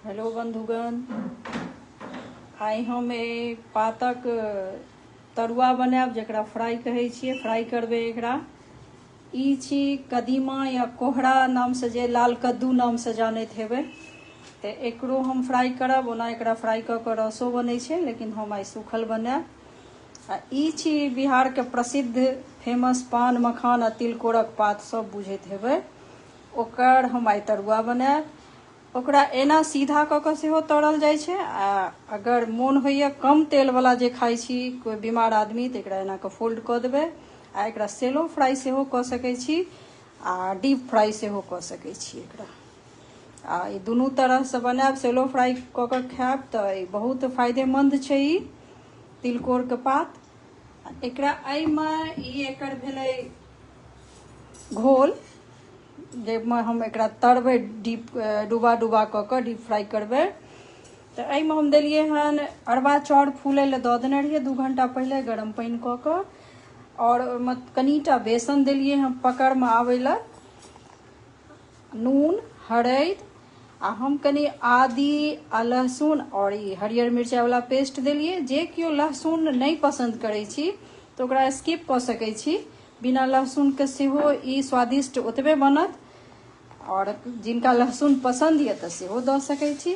Hello बंधुगण, आइ हम एहि पातक तरुआ बनायब जकरा फ्राई कहै छियै। फ्राई करबै एकरा। ई छी कदीमा या कोहरा नामसँ, जे लाल कद्दू नामसँ जानैत हेबै, तऽ एकरो हम फ्राई करब। ओना एकरा फ्राई कऽ कऽ रसो बनै छै, लेकिन हम आइ सूखल बनायब। आ ई छी बिहारके प्रसिद्ध फेमस पान मखान आ तिलकोरक पात, सब बुझैत हेबै, ओकर हम आइ तरुआ बनायब। ओकरा एना सीधा कऽ कऽ सेहो तरल जाइ छै, आ अगर मोन होइए कम तेलवला जे खाइ छी कोइ बीमार आदमी, तऽ एकरा एना कऽ फोल्ड कऽ देबै आ एकरा सेलो फ्राई सेहो कऽ सकै छी आ डीप फ्राई सेहो कऽ सकै छी एकरा। आ ई दुनू तरहसँ बनायब। सेलो फ्राई कऽ कऽ खायब तऽ ई बहुत फायदेमंद छै ई तिलकोरके पात। एकरा एहिमे ई एकर भेलै घोल, जाहिमे हम एकरा तरबै, डीप डुबा डुबा कऽ कऽ डीप फ्राई करबै। तऽ एहिमे हम देलियै हन अरबा चाउर, फूलै लए दऽ देने रहियै 2 घंटा पहिले गरम पानि कऽ कऽ, आओर ओहिमे कनिटा बेसन देलियै हन पकड़मे आबै लए, नून, हरैद, आ हम कनि आदी आ लहसुन आओर ई हरियर मिरचाइवला पेस्ट देलियै। जे केओ लहसुन नहि पसन्द करै छी तऽ ओकरा स्किप कऽ सकै छी, बिना लहसुनके सेहो ई स्वादिष्ट ओतबे बनत, आओर जिनका लहसुन पसन्द यऽ तऽ सेहो दऽ सकै छी।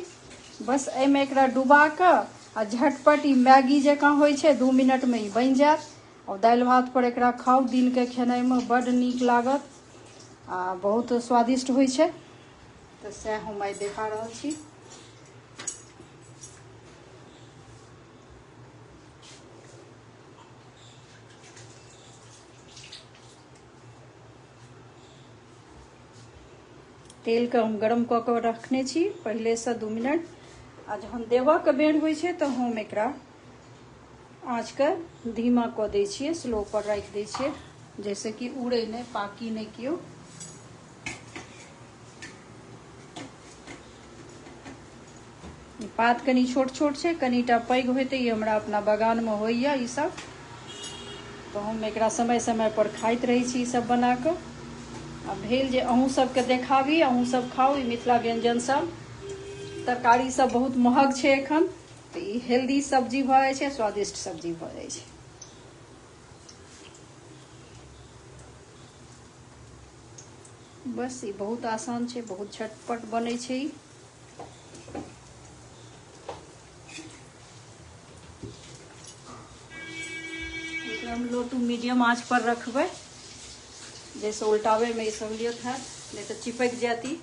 बस एहिमे एकरा डुबा कऽ आ झटपट ई मैगी जकाँ होइ छै, 2 मिनटमे ई बनि जायत। आओर दालि भात पर एकरा खाउ, दिनके खेनाइमे बड्ड नीक लागत आ बहुत स्वादिष्ट होइ छै। तऽ सएह हम आइ देखा रहल छी। तेलके हम गरम कऽ कऽ रखने छी पहिलेसँ 2 मिनट, आ जहन देबऽके बेर होइ छै तऽ हम एकरा आँचके धीमा कऽ दै छियै, स्लो पर राखि दै छियै, जाहिसँ कि उड़ै नहि, पाकी नहि केओ। पात कनि छोट छोट छै, कनिटा पैघ होइतै। ई हमरा अपना बगानमे होइए ई सब, तऽ हम एकरा समय समय पर खाइत रहै छी ई सब बना कऽ। आ भेल जे अहूँ सबके देखाबी, अहूँ सब खाउ ई मिथिला व्यंजन सब। तरकारी सब बहुत महग छै एखन, तऽ ई हेल्दी सब्जी भऽ जाइ छै, स्वादिष्ट सब्जी भऽ जाइ छै। बस ई बहुत आसान छै, बहुत झटपट बनै छै ई। एकरा हम लो टू मीडियम आंच पर रखबै, जाहिसँ उल्टाबैमे ई सहूलियत हैत, नहि तऽ चिपकि जायत ई।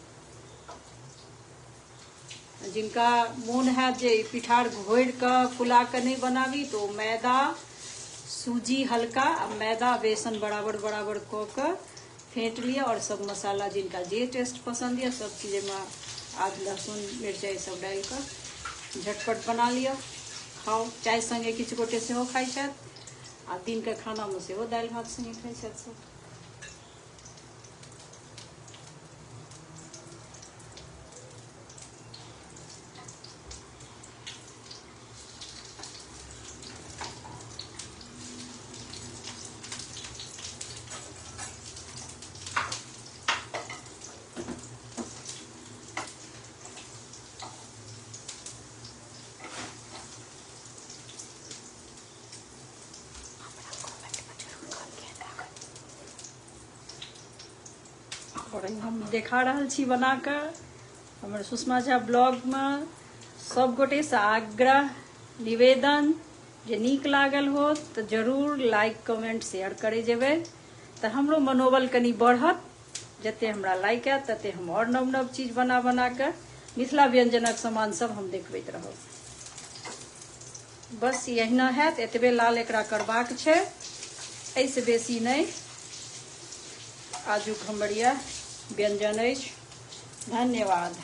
जिनका मोन हैत जे पिठार घोरि कऽ फुला कऽ नहि बनाबी, तऽ ओ मैदा, सूजी हल्का आ मैदा बेसन बराबर बराबर कऽ कऽ फेंट लिअ, आओर सब मसाला जिनका जे टेस्ट पसन्द यऽ सब चीज एहिमे आद लहसुन मिरचाइ सब डालि कऽ झटपट बना लिअ, खाउ। चाय संगे किछु गोटे सेहो खाइ छथि, आ दिनके खानामे सेहो दालि भात संगे खाइ छथि सब। और हम देखा रहल छी बना कऽ हमर सुषमा झा ब्लॉगमे। सब गोटेसँ आग्रह निवेदन जे नीक लागल हो तऽ जरूर लाइक कमेंट शेयर करै जेबै, तऽ हमरो मनोबल कनि बढ़त। जते हमरा लाइक आयत तते हम और नव नव चीज बना बना कऽ मिथिला व्यंजनक सामान सब हम देखबैत रहब। बस एहिना हैत, एतबे लाल एकरा करबाक छै, एहिसँ बेसी नहि। आजुक हमर यह व्यंजन अछि। धन्यवाद।